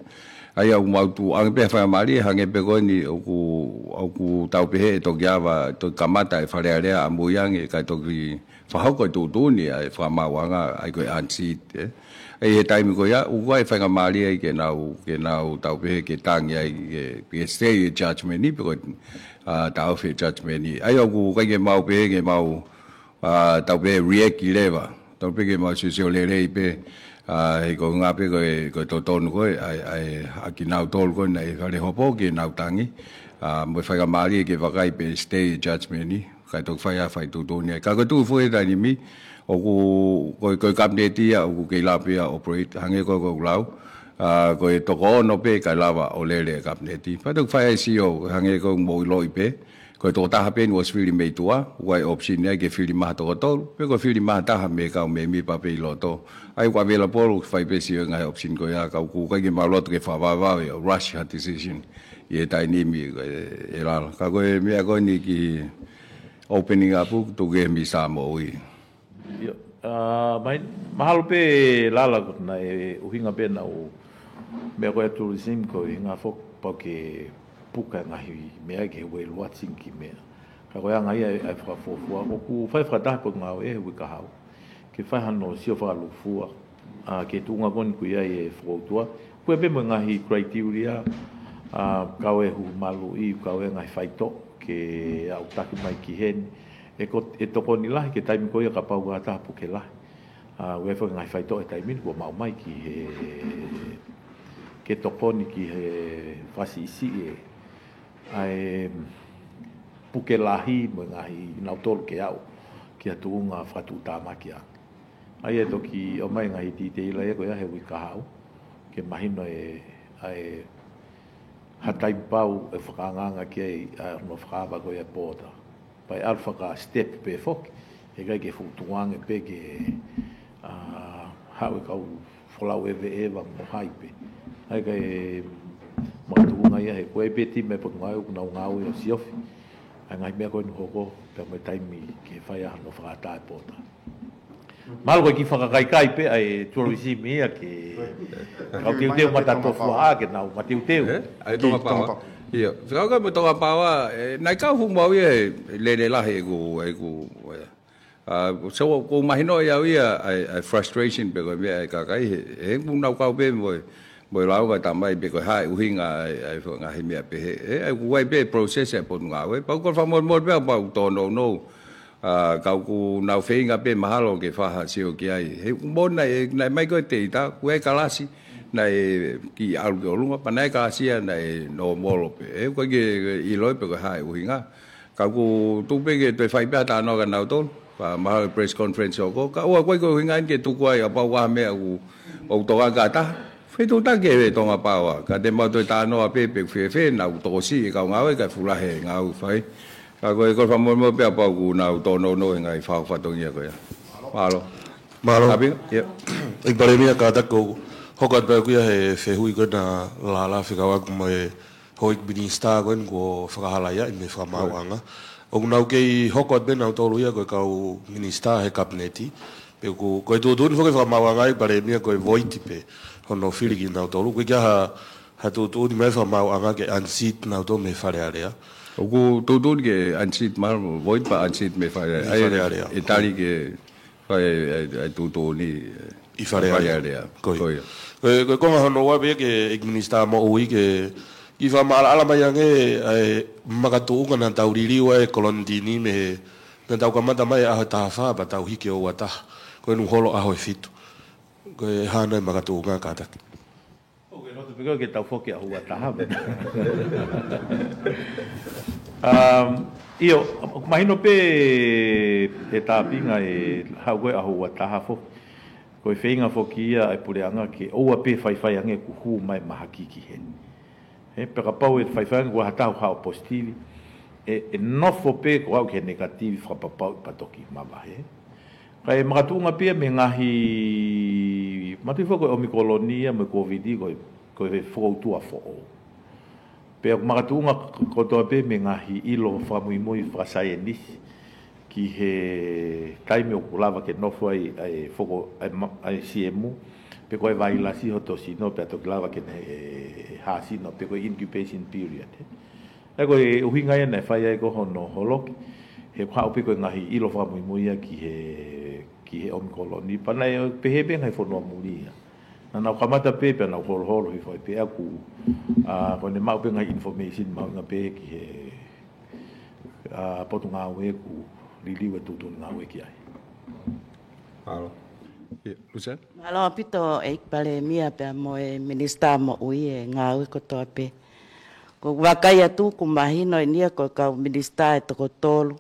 ʻA ia ʻoku mau tuʻu ange pē he faingamālie, hangē pē ko eni ʻoku, ʻoku tau pehē ʻe toki ava, toki kamata e Fale Alea ʻamui ange, kae toki fakahoko e tuʻutuʻuni ʻa e fakamaauʻanga, ʻa ia ko e unseat, ē. ʻA ia he taimi ko ia, ʻoku ʻi ai e faingamālie ai ke nau, ke nau tau pehē ke tangi ai, ke, ke stay e judgment ni, pe ko e, ʻa, taʻofi e judgment ni. ʻA ia ʻoku ʻikai ke mau pehē ke mau, ʻa, tau pehē react leva. Tau pehē ke mau siosio lelei pē, ʻa, he ko e ʻuhinga pē ko e, ko e totonu ko ē, ʻa e, ʻa e, ʻa kinautolu ko ē naʻe falehopo ke nau tangi, ʻa, mo e faingamālie ke vakai pe stay e judgment ni. Kae toki fai ha fai tuʻutuʻuni ai. Ka ko e tuʻu foki he taimi ni, ʻoku, ko e, ko e kapineti ia ʻoku kei lava pē ia ʻo operate, hangē ko ē ko ʻeku lau. ʻA, ko e toko ono pē kae lava ʻo lele e kapineti. Pea toki fai ha sio, hangē ko ʻeku mou ʻiloʻi pē, Ko e tokotaha pē eni ʻosi fili mei tuʻa, ʻoku ʻi ai e option ia ke fili mai ha toko tolu, pe ko e fili mai ha taha mei he kau mēmipa pē ʻi loto. ʻA ia ʻoku available, ʻoku fai pē sio e ngaahi option ko ia, ka ʻoku ʻikai ke maʻu loto ke fakavavevave ʻo rush ha decision ʻi he taimi ni ʻe, ʻe lala. Ka ko e meʻa ko eni ki he opening up, tuku ki he Minisitā Moʻui. ʻIo, ʻa, mai, mahalo pē lala ko ena ʻe ʻuhinga pē naʻa ku meʻa ko e tourism ko e ʻuhinga foki pau ke puka e ngaahi meʻa ke whale watching ki meʻa. Ka ko e anga ia ʻa e fakafuofua, ʻoku fai fakataha ko e ngāue he uike kahaʻu ke fai hano sio fakalūkufua, ʻa, ki he tuʻunga ko eni ʻoku ʻi ai e fokoutua. Ko e pē mo e ngaahi criteria, ʻa, kau e huhu maluʻi, kau e ngaahi faitoʻo, ke aʻutaki mai ki heni. ʻE ko, ʻe tokoni lahi ki he taimi ko ia kapau ʻoku ʻi ai ha taha puke lahi. ʻA, ʻoku ʻi ai foki e ngaahi faitoʻo he taimi ni kuo maʻu mai ki he, ke tokoni ki he fakasiʻisiʻi e, ʻa e puke lahi mo e ngaahi nautolu ke aʻu ki ha tuʻunga fakatuʻutāmaki ange. ʻA ia ʻe toki ʻomai e ngaahi titeila ia ko ia he uike kahaʻu, ke mahino e, ʻa e, ha taimi pau ʻe fakaangaanga ki ai, ʻa, hono fakaava ko ia e pōta. Pea ʻe ʻalu faka-step pē foki, heʻikai ke fuʻu tukuange pē ke, ʻa, haʻu e kau folau ʻeveʻeva mo hai pē. ʻA ia ka e makatuʻunga ia he ko e pē timi e Potungāue ʻoku nau ngāue ʻo siofi ʻa e ngaahi meʻa ko eni ʻoku hoko, pea mo e taimi ke fai ai hano fakaʻatā e pōta. Mahalo ko e kiʻi fakakaikai pē ʻa e tourism ia ke kau teuteu matatofu ʻa ke nau mateuteu. ʻE? ʻA e Tonga Power. Tonga Power. ʻIo. Fekauʻaki mo e Tonga Power, ʻe, naʻe kau fuʻu maʻu ia he lele lahi ʻeku, ʻeku, ʻe. ʻA, so, ʻoku mahino ia ʻa e, ʻa e frustration pe ko e meʻa ʻa e kakai he, he ʻoku nau kau pē mo e, mo e lau ka tamai pe ko e hā e ʻuhinga ʻa e, ʻa e ngaahi meʻa pehē. ʻE, ʻa e ʻoku ʻi ai pē process e Potungāue. Pea ʻoku ou fakamolemole pē ʻa pau tōnounou. ʻA, ka ʻoku nau feinga pē mahalo ke fai ha sio ki ai. He ʻoku moʻoni naʻe, naʻe ʻomai ko e teita, ʻoku ʻi ai e kalasi, naʻe kiʻi ʻalu ki ʻolunga, pea naʻe kalasi ia naʻe nōmolo pē. ʻE, ʻoku ʻikai ke ʻiloʻi pe ko e hā e ʻuhinga. Ka ʻoku tuku pē ke toe fai pē ha talanoa kia nautolu, pea mahalo e press conference ʻoku hoko. Ka ʻoku ʻikai ko e ʻuhinga eni ke tuku ai ʻa pau ʻa e meʻa ʻoku, ʻoku tokanga ki ha taha. Fetuʻutaki e Tonga Power, ka te mau toe talanoa pē pe ʻoku fēfē, naʻa ʻoku tokosiʻi e kau ngāue, kae fuʻu lahi e ngāue ʻoku fai. Ka ko e, ko e fakamolemole pē ʻa pau ʻoku nau tōnounou he ngaahi fau fatongia ko ia. Mālō. Mālō. Tapi, ia. ʻEiki Palēmia, kātaki ʻo hoko atu pē ʻaku ia he fehuʻi ko ena lala fekauʻaki mo e houʻeiki minisitā ko eni kuo fakahalaia ʻi he fakamaauʻanga. ʻOku nau kei hoko atu pē nautolu ia ko e kau minisitā he kapineti. Pe ʻoku, ko e tuʻutuʻuni foki e fakamaauʻanga ʻEiki Palēmia ko e void pē hono fili kinautolu. ʻOku ʻikai ha, ha tuʻutuʻuni mei he fakamaauʻanga ke unseat nautolu mei he Fale Alea. ʻOku tuʻutuʻuni ke unseat, mahalo void pea unseat mei he Fale Alea. Mei he Fale Alea. ʻE tali ke fai e, e, e tuʻutuʻuni, ʻi Fale Alea. Fale Alea. Ko ia. Ko ia. Ko e, ko e konga hono ua pē ke ʻEiki Minisitā Moʻui ke kiʻi fakamaʻalaʻala mai ange ʻa e makatuʻunga naʻa tau liliu ai e kolonitini mei he, naʻa tau kamata mai ʻaho taha fā pea tau hiki ʻo ua taha. Ko eni ʻoku holo ʻaho ʻe fitu. Ko e hā nai e makatuʻunga kātaki. ʻOku ou loto pē ke tau foki ʻaho ua taha. Um, ʻio, ʻoku mahino pē ʻe tāpinga e haʻu ko e ʻaho ua taha foki. Ko e feinga foki ia e puleʻanga ke ʻoua pē faifai ange kuo hū mai e mahaki ki heni. He, pea kapau ʻe faifai ange kuo ha taha ʻoku positive, ʻe, ʻe nofo pē kuo aʻu ki he negative fakapapauʻi pea toki mavahe. Ka e makatuʻunga pē ia mei he ngaahi, manatuʻi foki ko e ʻOmikoloni ia mo e Kōviti ko e, ko e fokoutua foʻou. Pea ʻoku makatuʻunga k-, kotoa pē mei he ngaahi ʻilo fakamuimui fakasaienisi ki he taimi ʻoku lava ke nofo ai ʻa e foko, ʻa e ma-, ʻa e siemu, pe ko e vailasi hoto sino, pea toki lava ke ne, e, hāsino, pe ko e incubation period. ʻA ia ko e ʻuhinga ia naʻe fai ai ko hono holoki, he ʻoku haʻu pē ko e ngaahi ʻilo fakamuimui ia ki he, ki he ʻOmikoloni, pea naʻe pehē pē ngaahi fonua muli ia. Naʻa nau kamata pē, pea nau holoholo hifo ai pē ʻaku, ʻa, ko ʻene maʻu pē ngaahi information mahuʻinga pē ki he, ʻa, Potungāue ʻoku liliu e tuʻutuʻuni ngāue ki ai. Mālō. ʻIo, Luseane? Mālō ʻaupito ʻEiki Palēmia pea mo e Minisitā Moʻui e ngāue kotoa pē. ʻOku ou vakai atu ʻoku mahino eni ia ko e kau minisitā ʻe toko tolu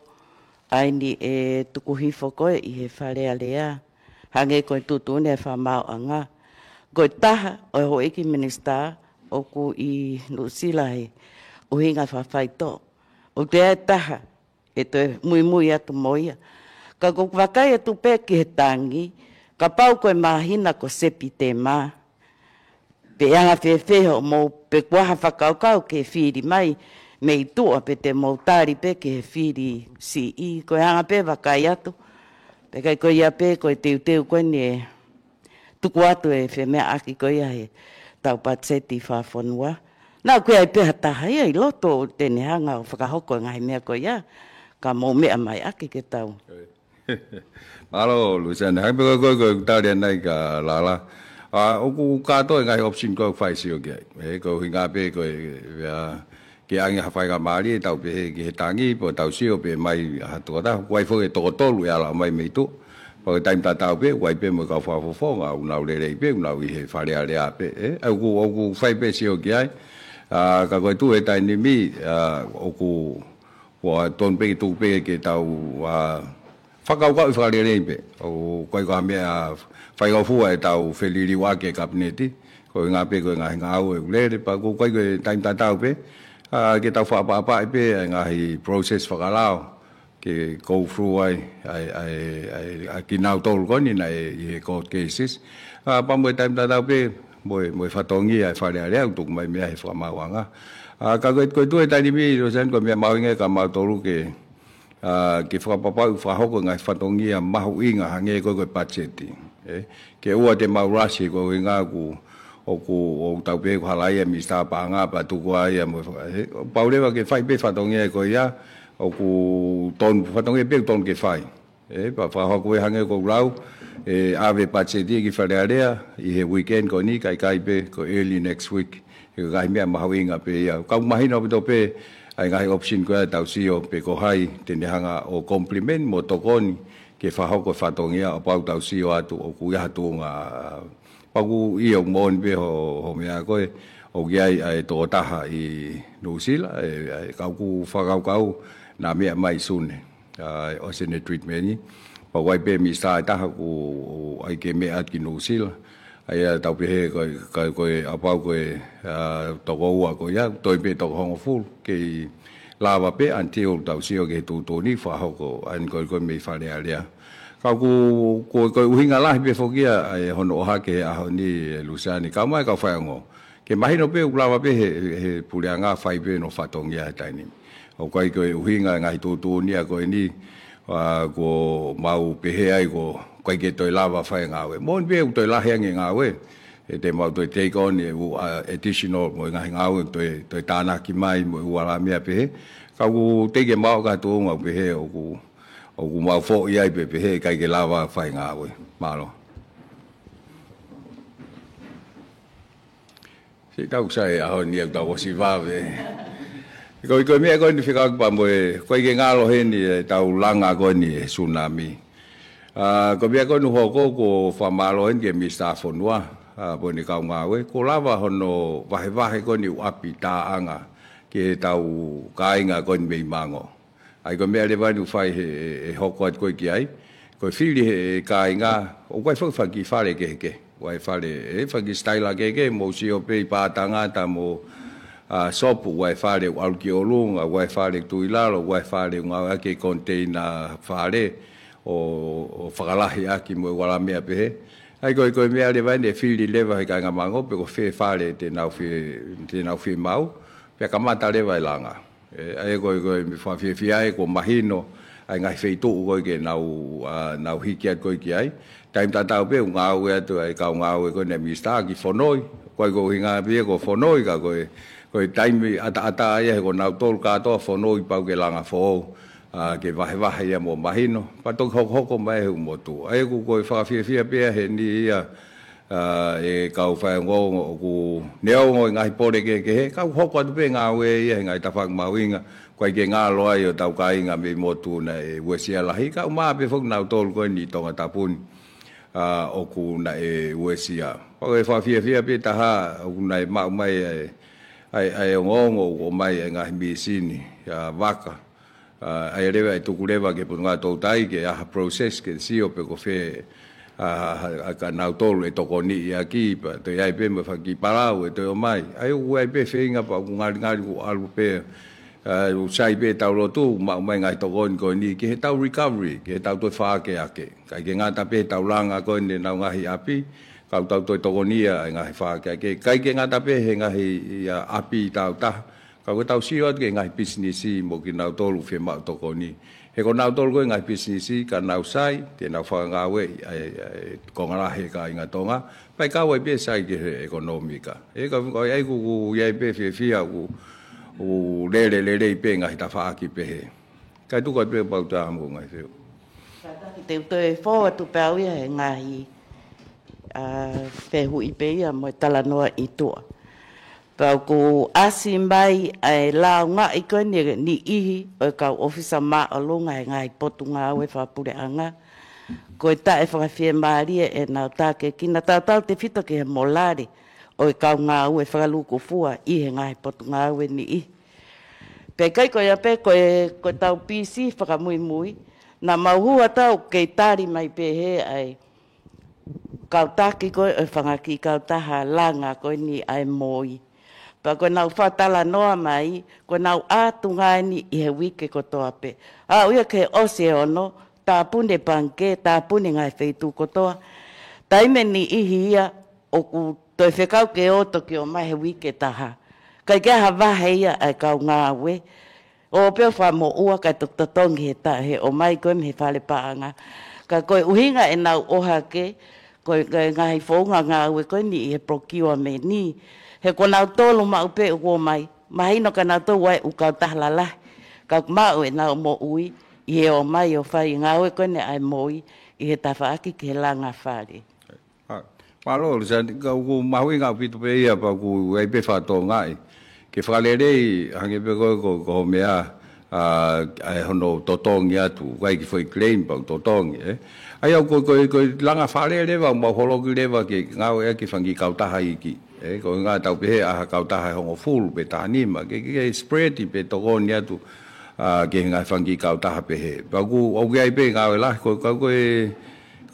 ʻa eni ʻe tuku hifo ko ē ʻi he Fale Alea, hangē ko e tuʻutuʻuni e fakamaauʻanga. Ko e taha ʻo e houʻeiki minisitā ʻoku ʻi Nuʻusila he ʻuhinga fakafaitoʻo. ʻOku ʻi ai e taha ʻe toe muimui atu mo ia. Ka ʻoku ou vakai atu pē ki he tangi, kapau ko e māhina ko Sepitema, pe ʻe anga fēfē hoʻomou, pe kuo ʻi ai ha fakakaukau ke fili mai mei tuʻa pe te mou tali pē ki he fili siʻi, ko e anga pē vakai atu. Pe ʻikai ko ia pē ko e teuteu ko eni ʻe tuku atu e femeaʻaki ko ia he tau patiseti fakafonua. Naʻa ʻoku ʻi ai pē ha taha ia ʻi loto te ne hanga ʻo fakahoko e ngaahi meʻa ko ia, ka mou meʻa mai ʻaki ke tau. Mālō, Luseane. Hangē pē ko e, ko e, ko e tali ʻanenai kia Lala. ʻA, ʻoku kātoa e ngaahi option ko ē ʻoku fai e sio ki ai. ʻE, ko e ʻuhinga pē ko e, ʻa, ke ʻange ha faingamālie ʻetau pehē ki he tangi, pea tau sio pē mai ha toko taha, ʻoku ʻi ai foki e toko tolu ʻe ala mai mei tuʻa. Pea ko e taimi tatau pē, ʻoku ʻi ai pē mo e kau fakafofonga, ʻoku nau lelei pē, ʻoku nau ʻi he Fale Alea pē, ē? ʻA, ʻoku, ʻoku fai pē sio ki ai, ʻa, ka ko e tuʻu he taimi ni, ʻa, ʻoku, ʻoku tonu pē ke tuku pē ke tau, ʻa, fakakaukauʻi fakalelei pē. ʻOku ʻikai ko ha meʻa faingofua ʻetau feliliuaki e Kapineti, ko e ʻuhinga pē ko e ngaahi ngāue ʻoku lele, pea ʻoku ʻikai ko e taimi tatau pē, ʻa, ke tau fakaʻapaʻapaʻi pē e ngaahi process fakalao, ke go through ai, ʻa e, ʻa e, ʻa e, ʻa kinautolu ko eni naʻe ʻi he court cases. ʻA, pea mo e taimi tatau pē, mo e, mo e fatongia e Fale Alea ʻoku tuku mai mei he fakamaauʻanga. ʻA, ka ko e, ko e tuʻu he taimi ni, Luseane, ko e meʻa mahuʻinga kia mautolu ke, ʻa, ke fakapapauʻi fakahoko e ngaahi fatongia mahuʻinga hangē ko e, ko e patiseti. Ē, ke ʻoua te mau rush he ko e ʻuhinga ʻoku, ʻoku, ʻoku tau pehē ko e hala ia e Minisitā Paʻanga pea tuku ai ia mo e faka-, ē, pau leva ke fai pē fatongia ko ia, ʻoku tonu, fatongia pē ʻoku tonu ke fai. Ē, pea fakahoko ē hangē ko ʻeku lau, ʻe ʻave e patiseti ki Fale Alea ʻi he weekend ko eni, kae ʻikai pē ko e early next week. He ko e ngaahi meʻa mahuʻinga pē ia. Ka ʻoku mahino ʻaupito pē ʻa e ngaahi option ko ia ʻetau sio pe ko hai te ne hanga ʻo complement mo tokoni ke fakahoko e fatongia, ʻo pau tau sio atu ʻoku ʻi ai ha tuʻunga. Pea ʻoku ʻio moʻoni pē ho, ho meʻa ko ē, ʻoku ʻi ai ʻa e tokotaha ʻi Nuʻusila, ʻe, ʻe, ka ʻoku ou fakakaukau naʻa meʻa mai ʻi Sune, ʻa, ʻo ʻosi ʻene treatment ni. Pea ʻoku ʻi ai pē Minisitā ʻe taha ʻoku ʻai ke meʻa atu ki Nuʻusila. ʻA ia tau pehē ko e, ka, ko e, ʻa pau ko e, ʻa, toko ua ko ia, toe pē toko hongofulu, kei lava pē until tau sio ki he tuʻutuʻuni fakahoko, ʻa eni ko e, ko e mei Fale Alea. Ka ʻoku, ko e, ko e ʻuhinga lahi pē foki ia, ʻa e hono ʻohake he ʻaho ni, ē, Luseane, kae ʻumaʻā e kau faiongoa. Ke mahino pē ʻoku lava pē he, he, he puleʻanga fai pē hono fatongia he taimi ni. ʻOku ʻikai ko e ʻuhinga e ngaahi tuʻutuʻuni ia ko eni, ʻa, kuo mau pehē ai ʻoku ʻikai ke toe lava fai e ngāue. Moʻoni pē ʻoku toe lahi ange e ngāue. ʻE te mau toe take on e ʻū, ʻa, additional mo e ngaahi ngāue toe, toe tānaki mai mo e ʻū ala meʻa pehē. Ka ʻoku teʻeki ke mau aʻu ki ha tuʻunga ʻoku pehē ʻoku, ʻoku mau foʻi ai pē pehē ʻikai ke lava fai e ngāue. Mālō. Siʻi tau sai ʻaho ni ʻoku tau ʻosi vave. Ko e, ko e meʻa ko eni fekauʻaki pea mo e, ʻoku ʻikai ke ngalo heni ʻetau langa ko eni e tsunami. ʻA, ko e meʻa ko eni ʻoku hoko, ʻoku ou fakamālō heni ki he Minisitā Fonua, ʻa, pea mo ʻene kau ngāue, kuo lava hono vahevahe ko eni ʻū ʻapi taʻanga ki heʻetau kāinga ko eni mei Mango. ʻA ia ko e meʻa leva eni ʻoku fai he, he, he hoko atu ko ē ki ai. Ko e fili he, he kāinga, ʻoku ʻi ai foki e fanga kiʻi fale kehekehe. ʻOku ʻi ai e fale, e fanga kiʻi sitaila kehekehe, mou sio pē ʻi Pātangata mo, ʻa, Sopu, ʻoku ʻi ai e fale ʻoku ʻalu ki ʻolunga, ʻoku ʻi ai e fale ʻoku tuʻu ʻi lalo, ʻoku ʻi ai e fale ʻoku ngāueʻaki e container fale, ʻo, ʻo fakalahi ʻaki mo e ʻū ala meʻa pehē. ʻA ia ko e, ko e meʻa leva eni ʻe fili leva he kāinga Mango, pe ko fē fale te nau fie, te nau fiemaʻu, pea kamata leva e langa. ʻE, ʻa ia ko e, ko e meʻa fakafiefia ē kuo mahino ʻa e ngaahi feituʻu ko ē ke nau, ʻa, nau hiki atu ko ē ki ai. Taimi tatau pē ʻoku ngāue atu ʻa e kau ngāue ko eni ʻa e Minisitā ki Fonoi. Ko e, ko e ʻuhinga pē ia ko Fonoi ka ko e, ko e taimi ʻataʻatā ia he ko nautolu kātoa Fonoi pau ke langa foʻou, ʻa, ke vahevahe ia mo mahino. Pea toki hokohoko mai he ʻū motu. ʻA ia ʻoku, ko e fakafiefia pē ia heni ia, ʻa, e kau faiongoongo ʻoku neongo e ngaahi pole kehekehe, ka ʻoku hoko atu pē ngāue ia he ngaahi tafaʻaki mahuʻinga, ʻoku ʻikai ke ngalo ai hotau kāinga mei motu naʻe uesia lahi, kae ʻumaʻā pē foki nautolu ko eni ʻi Tongatapu ni, ʻa, ʻoku naʻe uesia. Pea ko e fakafiefia pē taha, ʻoku naʻe maʻu mai ʻa e, ʻa e, ʻa e ongoongo ʻoku ʻomai ʻa e ngaahi mīsini, ʻa, vaka. ʻA, ʻa ia leva ʻe tuku leva ki he Potungāue Toutai ke ʻi ai ha process ke sio pe ko fē, ʻa, ʻa, ʻa, ka nautolu ʻe tokoniʻi ʻaki, pea toe ʻi ai pē mo e fanga kiʻi palau ʻe toe ʻomai. ʻA ia ʻoku ʻi ai pē feinga pea ʻoku ngalingali ʻoku ʻalu pē, ʻOku sai pē ʻetau lotu, maʻu mai ngaahi tokoni ko eni ki heʻetau recovery, ki heʻetau toe fakeake. ʻIkai ke ngata pē heʻetau langa ko eni ʻenau ngaahi ʻapi, ka ʻoku tau toe tokonia ʻa e ngaahi fakeake. ʻIkai ke ngata pē he ngaahi ia ʻapi taautaha, ka ʻoku tau sio atu ki he ngaahi pisinisi mo kinautolu fiemaʻu tokoni. He ko kinautolu ko e ngaahi pisinisi ka nau sai, te nau fakangāueʻi ʻa e, ʻa e konga lahi ʻa e kāinga Tonga, pea ʻe kau ai pē sai ki he ʻekonōmika. ʻE ka, ka ʻoku ʻi ai ʻoku, ʻoku ʻi ai pē fiefia ʻoku, ʻoku lele lelei pē ngaahi tafaʻaki pehē. Kae tuku atu pē pau tā mo ngaahi feu. Kātaki te u toe fou atu pē au ia he ngaahi, ʻa, fehuʻi pē ia mo e talanoa ʻi tuʻa. Pea ʻoku ʻasi mai ʻa e lāungaʻi ko eni ʻe niʻihi ʻo e kau ʻōfisa māʻolunga he ngaahi potungāue fakapuleʻanga. Ko e taʻefakafiemālie ʻenau tākiekina tautautefito ki he molale ʻo e kau ngāue fakalūkufua ʻi he ngaahi potungāue niʻihi. Pea ʻikai ko ia pē ko e, ko ʻetau pisi fakamuimui, naʻa mau hū atu ʻo kei tali mai pehē ʻa e kau taki ko ē ʻo e fanga kiʻi kautaha langa ko eni ʻa e MOI. Pea ko ʻenau fakatalanoa mai, ko ʻenau ʻā tuʻunga eni ʻi he uike kotoa pē. Aʻu ia ki he ʻosi e ono, tāpuni pangikē, tāpuni ngaahi feituʻu kotoa. Taimi ʻe niʻihi ia ʻoku toe fekau ke ō toki ō mai he uike ʻe taha. ʻIkai ke ʻi ai ha vahe ia ʻa e kau ngāue. ʻO pea fakamoʻua kae toki totongi he ta-, he ō mai ko ē mei he fale paʻanga. Ka ko e ʻuhinga ʻenau ʻohake, ko e, ko e ngaahi founga ngāue ko eni ʻi he procurement ni. He ko kinautolu maʻu pē ʻoku ō mai. Mahino kinautolu ʻa e ʻū kautaha lalahi. Ka ʻoku maʻu ʻenau moʻui, ʻi he ō mai ʻo fai ngāue ko eni ʻa e MOI, ʻi he tafaʻaki ki he langa fale. ʻA, mālō, Lisa, ka ʻoku mahuʻinga ʻaupito pē ia pea ʻoku ʻi ai pē fakatokangaʻi. Ke fakaleleiʻi, hangē pē ko e, ko, ko hoʻo meʻa, ʻa, ʻa e hono totongi atu, ʻikai ke foʻi claim pea ʻoku totongi, ē. ʻA ia ko, ko, ko e langa fale leva, mau holoki leva ke ngāueʻaki fanga kiʻi kautaha iiki. Ē, ko e ngaahi tau pehē ʻa ha kautaha ʻe hongofulu pe taha nima, ke, ke, ke spread pē tokoni atu, ʻa, ki he ngaahi fanga kiʻi kautaha pehē. Pea ʻoku, ʻoku ʻi ai pē ngāue lahi, ko, ko, ko e,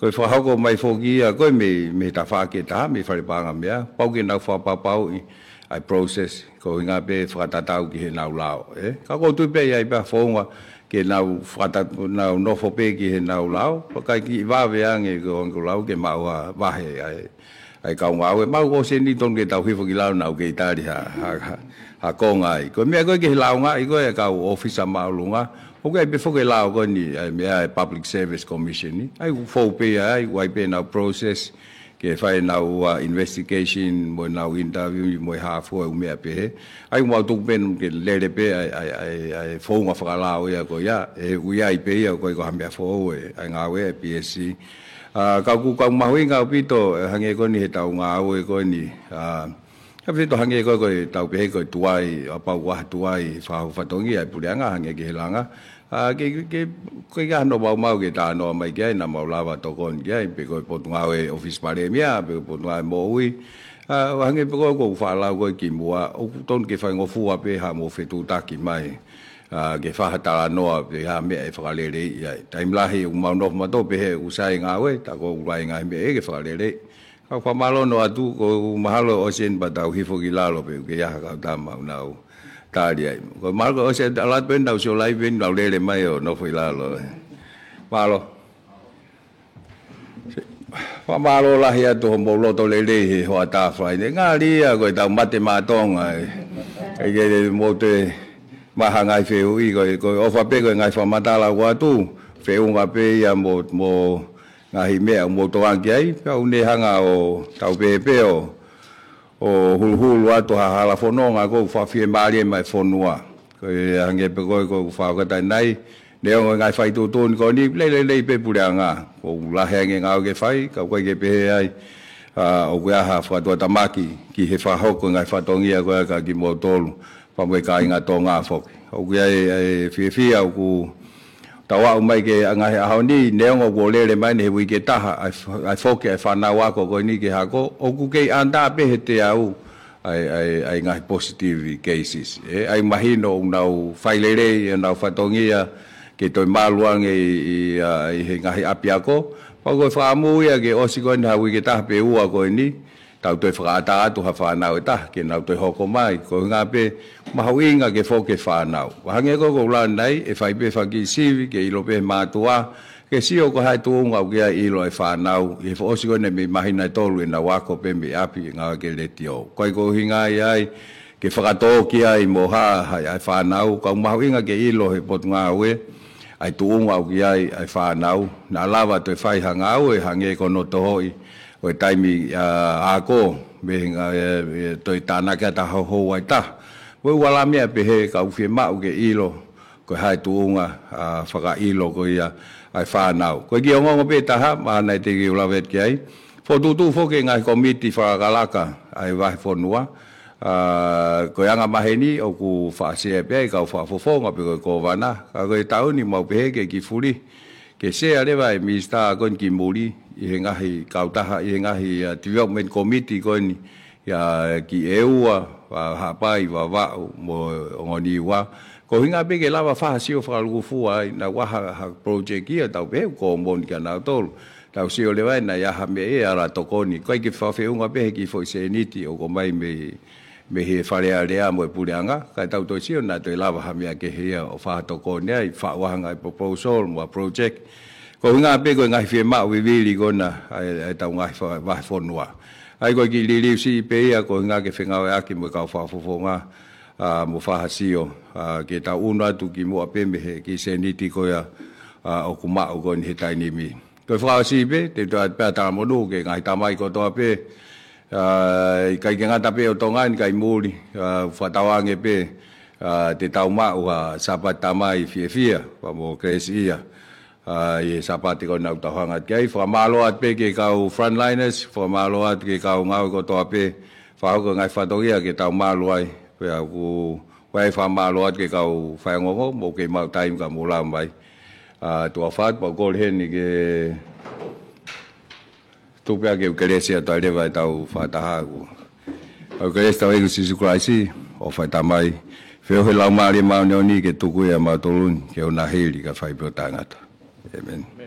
ko e fakahoko mai foki ia, ko e mei, mei he tafaʻaki ʻe taha, mei he fale paʻanga meʻa, pau ke nau fakapapauʻi ʻa e process, ko e ʻuhinga pē fakatatau ki heʻenau lao, ē? Ka ʻoku ou tui pē ʻe ʻi ai pē ha founga ke nau fakata-, nau nofo pē ki heʻenau lao, pea ʻikai ke vave ange ko ʻenau lao ke maʻu ha vahe ʻa e, ʻa e kau ngāue. Mau ʻosi eni tonu ke tau hifo ki lalo naʻa ku kei tali ha, ha, ha, ha konga ai. Ko e meʻa ko ē ki he lāungaʻi ko ē ʻa e kau ʻōfisa māʻolunga, ʻoku ʻi ai pē foki e lao ko eni, ʻa e meʻa ʻa e Public Service Commission ni. ʻA ia ʻoku fou pē ia ai, ʻoku ʻi ai pē ʻenau process, ke fai ʻenau, ʻa, investigation, mo ʻenau interview, mo e hā fua ʻū meʻa pehē. ʻA ia ʻoku mau tuku pē ke lele pē ʻa e, ʻa e, ʻa e, ʻa e founga fakalao ia ko ia, ʻe ʻi ai pē ia ʻoku ʻikai ko ha meʻa foʻou ē, ʻa e ngāue ʻa e PSC. ʻA, ka ʻoku, ka ʻoku mahuʻinga ʻaupito, ē, hangē ko eni heʻetau ngāue ko eni, ʻa, ka fito hangē ko ē, ko ʻetau pehē ko e tuai, ʻa, pau ʻa e tuai, fakahoko fatongia ʻa e puleʻanga, hangē ki he langa. ʻA, ke, ke, ke, ke ʻi ai hano maumau ke talanoa mai ki ai, naʻa mau lava tokoni ki ai, pe ko e Potungāue ʻOfisi Palēmia, pe ko e Potungāue Moʻui. ʻA, hangē pē ko ē ʻoku ou faʻa lau ko ē kimuʻa, ʻoku tonu ke faingofua pē haʻamou fetuʻutaki mai. ʻA, ke fai ha talanoa pe ha meʻa ʻe fakaleleiʻi ai. Taimi lahi ʻoku mau nofo mautolu pehē ʻoku sai e ngāue, tā ko ē ʻoku ʻi ai e ngaahi meʻa ʻe ke fakalelei. Ka ʻoku fakamālō atu, ʻoku mahalo ʻosi eni pea tau hifo ki lalo pē, ʻoku ʻi ai ha kau tama ʻoku nau tali ai. Ko e mahalo ko e ʻosi ʻa e lata pē eni, nau sio laivi eni, nau lele mai ʻo nofo ʻi lalo. Mālō. Fakamālō lahi atu hoʻomou loto lelei he hoʻatā Friday. Ngali ia ko ʻetau mate maʻa Tonga, ē. ʻIkai ke mou toe maha ngaahi fehuʻi, ko e, ko e ʻofa pē ko e ngaahi fakamatala ʻoku ʻoatu, feʻunga pē ia mo, mo ngaahi meʻa ʻoku mou tokanga ki ai, pea ʻoku ne hanga ʻo tau pehē pē ʻo, ʻo huluhulu atu ha hala fononga ʻoku fakafiemālie maʻa e fonua. Ko e hangē pē ko ē ʻoku ou fakakaukau atu ai, neongo e ngaahi faituʻutuʻuni ko eni, lele lelei pē puleʻanga. ʻOku lahi ange e ngāue ke fai, ka ʻoku ʻikai ke pehē ai, ʻa, ʻoku ʻi ai ha fakatuʻatamaki ki he fakahoko e ngaahi fatongia ko ē kia kimoutolu, pea mo e kāinga Tonga foki. ʻOku ʻi ai e fiefia ʻoku tau aʻu mai ki he ngaahi ʻaho ni, neongo kuo lele mai eni he uike ʻe taha, ʻa e f-, ʻa e foki ʻa e fānau ako ko eni ki he hako, ʻoku kei under pē he teau ʻa e, ʻa e, ʻa e ngaahi positive cases. Ē, ʻa ia mahino ʻoku nau fai lelei ʻenau fatongia ke toe malu ange ʻi, ʻi, ʻa, ʻi he ngaahi ʻapiako. Pea ko e fakaʻamu ia ke ʻosi ko eni ha uike ʻe taha pe ua ko eni, tau toe fakaʻatā atu ha fānau ʻe taha ke nau toe hoko mai. Ko e ʻuhinga pē mahuʻinga ke foki e fānau. Hangē ko ʻeku lau ʻanenai, ʻe fai pē fakakiʻi sivi ke ʻilo pē he mātuʻa, ke sio ko e hā e tuʻunga ʻoku ʻi ai e ʻilo ʻa e fānau ʻi he fakaʻosi ko eni mei māhina ʻe tolu ʻenau ako pē mei ʻapi ʻo ngāue ki he letiō. Ko e ʻuhinga ia ai ke fakatō ki ai mo ha, ha, ʻa e fānau, ka ʻoku mahuʻinga ke ʻilo he Potungāue ʻa e tuʻunga ʻoku ʻi ai ʻa e fānau, naʻa lava toe fai ha ngāue hangē ko hono tohoʻi ʻo e taimi, ā, ako, mei he ngā, ē, ē, toe tānaki atu ha houhau ʻe taha. Ko e ʻū ala meʻa pehē ka ʻoku fiemaʻu ke ʻilo ko e hā e tuʻunga, ā, fakaʻilo ko ia ʻa e fānau. Ko e kiʻi ongoongo pē ʻe taha, mahalo naʻe teʻeki ke u lave atu ki ai. Fokotuʻutuʻu foki e ngaahi kōmiti fakalakalaka ʻa e vahefonua. Ā, ko e angamaheni ʻoku faʻa sea pē ʻe he kau fakafofonga pe ko e kōvana. Ka ko e taʻu ni mau pehē ke kiʻi fuli ke sea leva e minisitā ko eni ki muli ʻi he ngaahi kautaha, ʻi he ngaahi, ā, development committee ko eni, ʻa ia ki ʻEua, ʻa Haʻapai, Vavaʻu mo Ongo Niua. Ko e ʻuhinga pē ke lava fai ha sio fakalūkufua ai, naʻa ʻoku ʻi ai ha, ha project ia tau pehē ʻoku kōmoni kia nautolu. Tau sio leva ai naʻa ʻi ai ha meʻa ʻe ala tokoni. ʻOku ʻikai ke fakafeʻunga pē he kiʻi foʻi sēniti ʻoku ʻomai mei, mei he Fale Alea mo e Puleʻanga. Kae tau toe sio naʻa toe lava ha meʻa kehe ia ʻo fakatokoni ai, faʻu ha ngaahi proposal mo ha project. Ko e ʻuhinga pē ko e ngaahi fiemaʻu vivili ko ena ʻa e, ʻa ʻetau ngaahi fa-, vahefonua. ʻA ia ko e kiʻi liliu siʻi pē ia ko e ʻuhinga ke fengāueʻaki mo e kau fakafofonga, ā, mo fai ha sio, ā, ke tau ʻunu atu ki muʻa pē mei he kiʻi sēniti ko ia, ā, ʻoku maʻu ko eni he taimi ni. Ko e fakaʻosi pē, te u toe ʻoatu pē ʻa e talamonū ki he ngaahi tamai kotoa pē, ā, ʻikai ke ngata pē ʻo Tonga ni kae muli, ā, fakatauange pē, ā, te tau maʻu ha Sāpate Tamai fiefia, pea mo kelesiʻia, ā, ʻi he Sāpate ko ena ʻoku tau hanga ki ai. Fakamālō atu pē ki he kau frontliners, fakamālō atu ki he kau ngāue kotoa pē, fakahoko e ngaahi fatongia ke tau malu ai, pea ʻoku, ʻoku ou fakamālō atu ki he kau faiongoongo, mou kei maʻu taimi ka mou lava mai. Ā, tuʻa ʻofa atu, pea u kole heni ke tuku pē ʻa e kelesi ʻa e Tamai leva ʻetau fakataha ʻoku. ʻA e kelesi ʻa hotau ʻEiki ko Sīsū Kalaisi, ʻofa ʻa e Tamai, feohi ʻa e Laumālie Māʻoniʻoni ke tuku ia maʻatautolu ni, ke ʻoua naʻa hili kae fai pē ʻo taʻengata. ʻĒmeni.